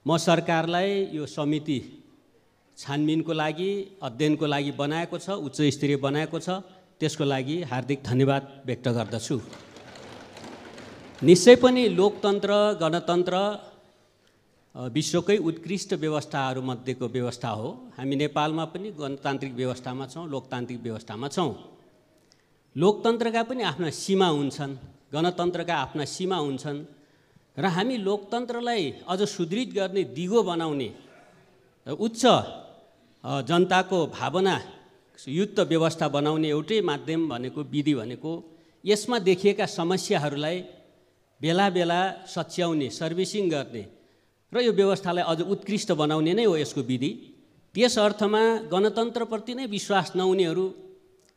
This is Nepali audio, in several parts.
म सरकारलाई यो समिति छानबिनको लागि अध्ययनको लागि बनाएको छ, उच्च स्तरीय बनाएको छ, त्यसको लागि हार्दिक धन्यवाद व्यक्त गर्दछु। निश्चय पनि लोकतन्त्र गणतन्त्र विश्वकै उत्कृष्ट व्यवस्थाहरूमध्येको व्यवस्था हो। हामी नेपालमा पनि गणतान्त्रिक व्यवस्थामा छौँ, लोकतान्त्रिक व्यवस्थामा छौँ। लोकतन्त्रका पनि आफ्ना सीमा हुन्छन्, गणतन्त्रका आफ्ना सीमा हुन्छन् र हामी लोकतन्त्रलाई अझ सुदृढ गर्ने, दिगो बनाउने, उच्च जनताको भावना युक्त व्यवस्था बनाउने एउटै माध्यम भनेको विधि भनेको यसमा देखिएका समस्याहरूलाई बेला बेला सच्याउने, सर्भिसिङ गर्ने र यो व्यवस्थालाई अझ उत्कृष्ट बनाउने नै हो यसको विधि। त्यस अर्थमा गणतन्त्रप्रति नै विश्वास नहुनेहरू,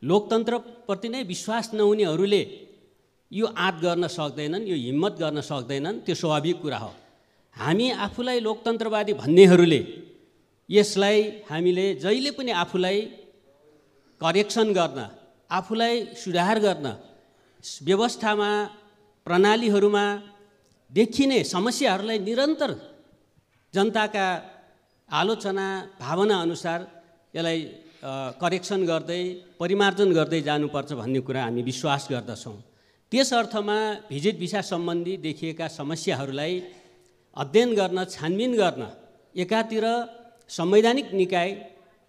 लोकतन्त्रप्रति नै विश्वास नहुनेहरूले यो आँट गर्न सक्दैनन्, यो हिम्मत गर्न सक्दैनन्, त्यो स्वाभाविक कुरा हो। हामी आफूलाई लोकतन्त्रवादी भन्नेहरूले यसलाई हामीले जहिले पनि आफूलाई करेक्सन गर्न, आफूलाई सुधार गर्न, व्यवस्थामा प्रणालीहरूमा देखिने समस्याहरूलाई निरन्तर जनताका आलोचना भावना अनुसार यसलाई करेक्सन गर्दै परिमार्जन गर्दै जानुपर्छ भन्ने कुरा हामी विश्वास गर्दछौँ। त्यस अर्थमा भिजिट भिसा सम्बन्धी देखिएका समस्याहरूलाई अध्ययन गर्न, छानबिन गर्न एकातिर संवैधानिक निकाय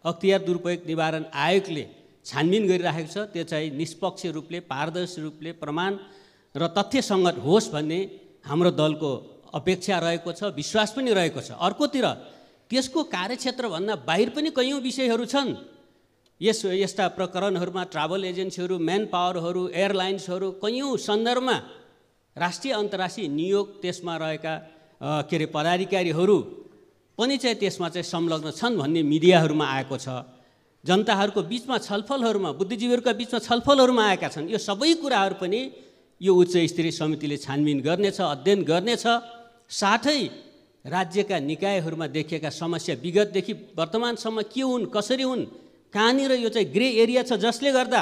अख्तियार दुरुपयोग निवारण आयोगले छानबिन गरिराखेको छ, त्यो चाहिँ निष्पक्ष रूपले, पारदर्शी रूपले, प्रमाण र तथ्यसङ्गत होस् भन्ने हाम्रो दलको अपेक्षा रहेको छ, विश्वास पनि रहेको छ। अर्कोतिर त्यसको कार्यक्षेत्रभन्दा बाहिर पनि कैयौँ विषयहरू छन्। यस्ता प्रकरणहरूमा ट्राभल एजेन्सीहरू, म्यान पावरहरू, एयरलाइन्सहरू कैयौँ सन्दर्भमा राष्ट्रिय अन्तर्राष्ट्रिय नियोग त्यसमा रहेका पदाधिकारीहरू पनि चाहिँ त्यसमा चाहिँ संलग्न छन् भन्ने मिडियाहरूमा आएको छ। जनताहरूको बिचमा छलफलहरूमा, बुद्धिजीवीहरूका बिचमा छलफलहरूमा आएका छन्। यो सबै कुराहरू पनि यो उच्च स्तरीय समितिले छानबिन गर्नेछ, अध्ययन गर्नेछ। साथै राज्यका निकायहरूमा देखिएका समस्या विगतदेखि वर्तमानसम्म के हुन्, कसरी हुन्, कहाँनिर यो चाहिँ ग्रे एरिया छ जसले गर्दा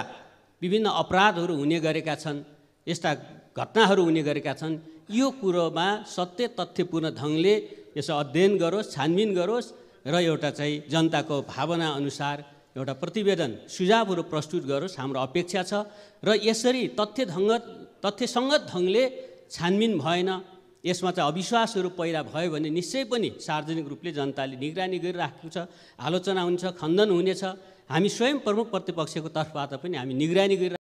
विभिन्न अपराधहरू हुने गरेका छन्, यस्ता घटनाहरू हुने गरेका छन्। यो कुरोमा सत्य तथ्यपूर्ण ढङ्गले यसो अध्ययन गरोस्, छानबिन गरोस् र एउटा चाहिँ जनताको भावना अनुसार एउटा प्रतिवेदन, सुझावहरू प्रस्तुत गरोस्, हाम्रो अपेक्षा छ। र यसरी तथ्यसङ्गत ढङ्गले छानबिन भएन, यसमा चाहिँ अविश्वासहरू पैदा भयो भने निश्चय पनि सार्वजनिक रूपले जनताले निगरानी गरिराखेको छ, आलोचना हुन्छ, खण्डन हुनेछ। हामी स्वयं प्रमुख प्रतिपक्षको तर्फबाट पनि हामी निगरानी गरिरहेको